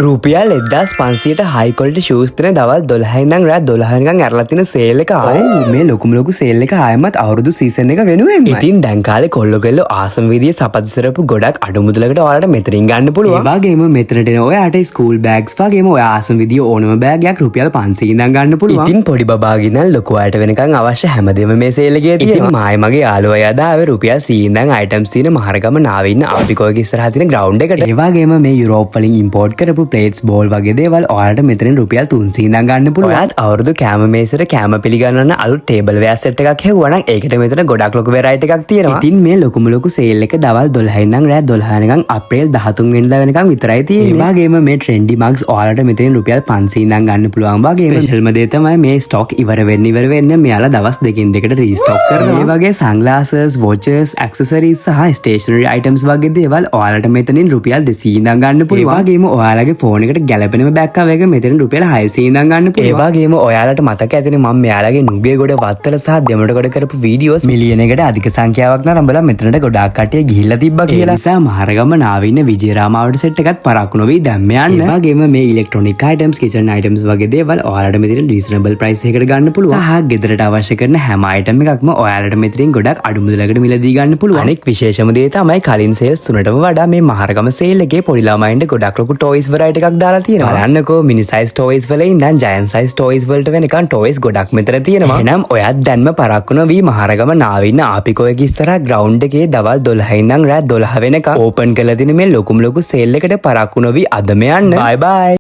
රුපියල් 1500ට හයි quality shoes තියෙන දවල් 12 ඉඳන් රාත් 12 වෙනකන් ඇරලා තියෙන සේල් එක. ඔව්, මේ ලොකුම ලොකු සේල් එක ආයෙමත් අවුරුදු සීසන් එක වෙනුවෙන්මයි. ඉතින් දැන් කාලේ කොල්ලෝ කෙල්ලෝ ආසම විදියේ සපත්තු සෙරප්පු ගොඩක් අඩු මුදලකට ඔයාලට මෙතනින් ගන්න පුළුවන්. ඒ වගේම මෙතනට එන ඔයාට ස්කූල් බෑග්ස් වගේම ඔයා ආසම විදියේ ඕනම බෑග් එකක් රුපියල් 500 ඉඳන් ගන්න පුළුවන්. ඉතින් පොඩි බබාගේ ඉඳන් ලොකු අයට වෙනකන් අවශ්‍ය හැමදේම මේ සේල් එකේ තියෙනවා. ඉතින් මායි මගේ යාළුවා අද ආවේ රුපියල් 100 ඉඳන් අයිටම්ස් තියෙන මහරගම නාවේ ඉන්න ආපිකෝ එක ඉස්සරහා තියෙන ග්‍රවුන්ඩ් එකට. ඒ වගේම මේ යුරෝප් වලින් ඉම්පෝට් කරපු ප්ලේට්ස්, බෝල් වගේ දේවල් ඔයාලට මෙතනින් රුපියල් 300 ඉඳන් ගන්න පුළුවන්. ඔයාත් අවුරුදු කෑම මේසෙට කෑම පිළිගන්වන්න අලුත් ටේබල් වෙයාර් සෙට් එකක් හෙව්වා නම් ඒකට මෙතන ගොඩක් ලොකු වෙරයිටි එකක් තියෙනවා. ඉතින් මේ ලොකුම ලොකු සේල් එක දවල් 12 ඉඳන් රාත් 12 වෙනකන් අප්‍රේල් 13 වෙනිදා වෙනකන් විතරයි තියෙන්නේ. ඒ වගේම මේ ට්‍රෙන්ඩි මග්ස් ඔයාලට මෙතනින් රුපියල් 500 ඉඳන් ගන්න පුළුවන්. වගේම ස්පෙෂල්ම දේ තමයි මේ ස්ටොක් ඉවර වෙන්න ඉවර වෙන්න මෙයාලා දවස් දෙකින් දෙකට රීස්ටොක් කරනවා. මේ වගේ සන්ග්ලාසස්, වොචස්, ඇක්සසරීස් සහ ස්ටේෂනරි අයිටම්ස් වගේ දේවල් ඔයාලට මෙතනින් රුපියල් 200 ඉඳන් ගන්න පුළුවන්. ඒ වගේම ඔයාලගේ ෆෝන් එකට ගැලපෙනම බෑක් කවර් එක මෙතනින් රුපියල් 600 ඉඳන් ගන්න පුළුවන්. ඒ වගේම ඔයාලට මතක ඇතිනේ මම මෙයාලගේ නුගේගොඩ, වත්තල සහ දෙමටගොඩ කරපු වීඩියෝස් මිලියනයකට අධික සංඛ්‍යාවක් නරඹලා මෙතනට ගොඩාක් කට්ටිය ගිහිල්ලා තිබ්බා කියලා. ඒ නිසා මහරගම නාවේ ඉන්න විජේරාමාවට සෙට් එකත් පරක්කු නොවී දැම්ම යන්න. ඒ වගේම මේ ඉලෙක්ට්‍රොනික අයිටම්ස්, කිචන් අයිටම්ස් වගේ දේවල් ඔයාලට මෙතනින් රීසනබල් ප්‍රයිස් එකකට ගන්න පුළුවන්. සහ ගෙදරට අවශ්‍ය කරන හැම අයිටම් එකක්ම ඔයාලට මෙතනින් ගොඩක් අඩු මුදලකට මිලදී ගන්න පුළුවන්. අනෙක් විශේෂම දේ තමයි කලින් සේල්ස් තුනටම වඩා මේ මහරගම සේල් එකේ පොඩි ළමයින්ට ගොඩක් ලොකු ටොයිස් වෙරයිටි එකක් දාලා තියෙනවා. බලන්නකෝ, මිනි සයිස් ටොයිස් වල ඉඳන් ජයන්ට් සයිස් ටොයිස් වලට වෙනකන් ටොයිස් ගොඩක් මෙතන තියෙනවා. එහෙනම් ඔයත් දැන්ම පරක්කු නොවී මහරගම නාවේ ඉන්න ආපිකෝ එක ඉස්සරහා ග්‍රවුන්ඩ් එකේ දවල් 12 ඉඳන් රාත් 12 වෙනකන් ඕපන් කරලා තියෙන මේ ලොකුම ලොකු සේල් එකට පරක්කු නොවී අදම යන්න. බයි බයි.